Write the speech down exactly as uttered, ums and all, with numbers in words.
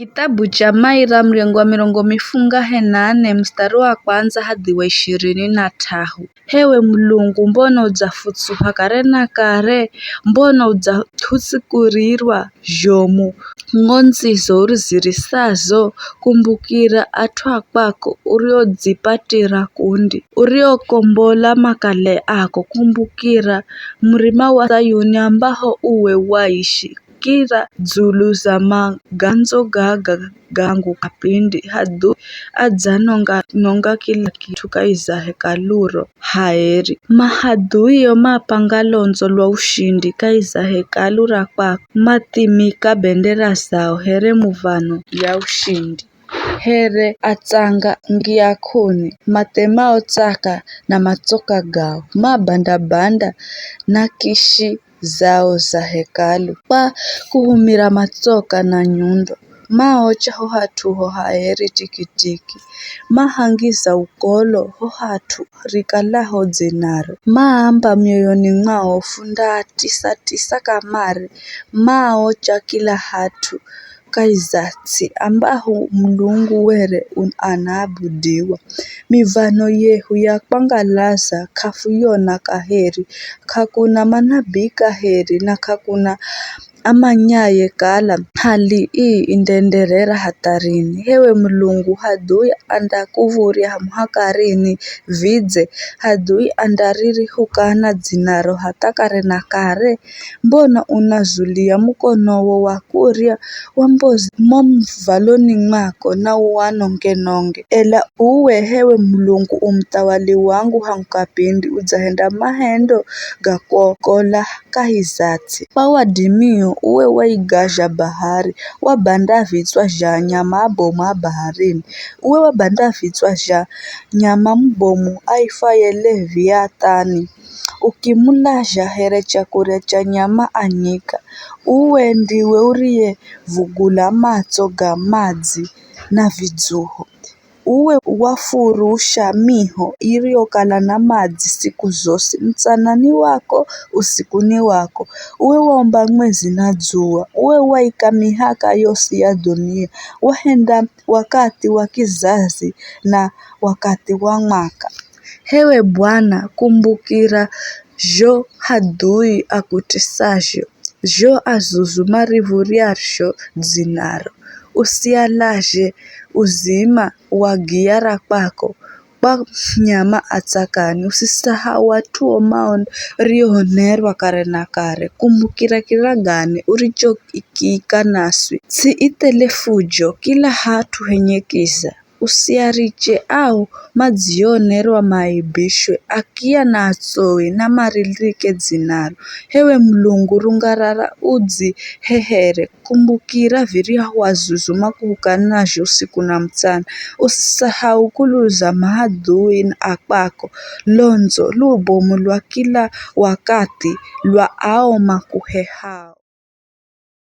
Kithabu cha Maira, muryango wa mirongo mifungahe na nane, mustari wa kwandza hadhi wa ishirini na t'ahu. Hewe Mulungu, mbona udzafutsuha kare na kare? Mbona udzahutsikurirwa zhomu? Ng'ondzi zo urizirisazo, kumbukira at'u a kwako uriodzipatira kundi, uriokombola makale ako. Kumbukira murima wa Sayuni ambaho uwe waishi, kira dzulu za magandzo gaga gangu kapindi hadhui adzanonga-nonga kila kit'u kahi za hekaluro haeri. Mahadhuio mapanga londzo lwa ushindi kahi za hekalu ra kwako, mathimika bendera zao here muv̱ano ya ushindi, here atsanga ngiak'uni mathemao tsaka na matsoka gao, mabanda-banda na kishi zao za hekalu, kwa kuhumira matsoka na nyundo. Maocha ho hat'u ho haeri tikitiki, mahangiza ukolo ho hat'u rikalaho dzinaro. Maamba mioyoni mwao, fundaatisa-tisa kamare, maocha kila hat'u kahi za ts'i ambaho Mulungu were un-, anaabudiwa. Miv̱ano yehu ya kwangalaza k'afuyona kaheri, k'akuna manabii kaheri, na k'akuna amanyaye kala hali ii indaenderera hatha rini. Hewe Mulungu, hadhui andakuv̱urya muhaka rini? Vidze hadhui andaririhukana dzinaro hatha kare na kare? Mbona unazulia mukonowo wa kurya wa mbozi mo muv̱aloni mwako na uwanonge-nonge? Ela uwe, hewe Mulungu, u muthawali wangu hangu kapindi, udzahenda mahendo ga kuokola kahi za ts'i. Kwa wadimio, uwe waigazha bahari, wabanda vitswa zha nyama abomu a baharini. Uwe wabanda vitswa zha nyama mubomu aifwaye Leviathani, ukimulazha here chakurya cha nyama a nyika. Uwe ndiwe uriyevugula matso ga madzi na vidzuho. Uwe wafurusha miho iriyokala na madzi siku zosi, mutsana ni wako, usiku ni wako. Uwe waumba mwezi na dzuwa. Uwe waika mihaka yosi ya dhunia. Wahenda wakathi wa kizazi na wakathi wa mwaka. Hewe Bwana, kumbukira zho hadhui akutisazho, zho azuzu mariv̱uryazho dzinaro. Usialazhe uzima wa giya ra kwako kwa nyama a tsakani. Usisahau at'u o marionerwa kare na kare. Kumbukira kiragane urichokiika naswi. Ts'i ithele fujo kila hat'u henye kiza. Usiariche ao madzionerwa maaibishwe, akiya na atsowi na maririke dzinaro. Hewe Mulungu, rungarara udzihehere, kumbukira viryahu wazuzu makuhukanazho usiku na mutsana. Usisahau kuluza mahadhui a kwako, londzo lubomu lwa kila wakathi lwa ao makuhehao.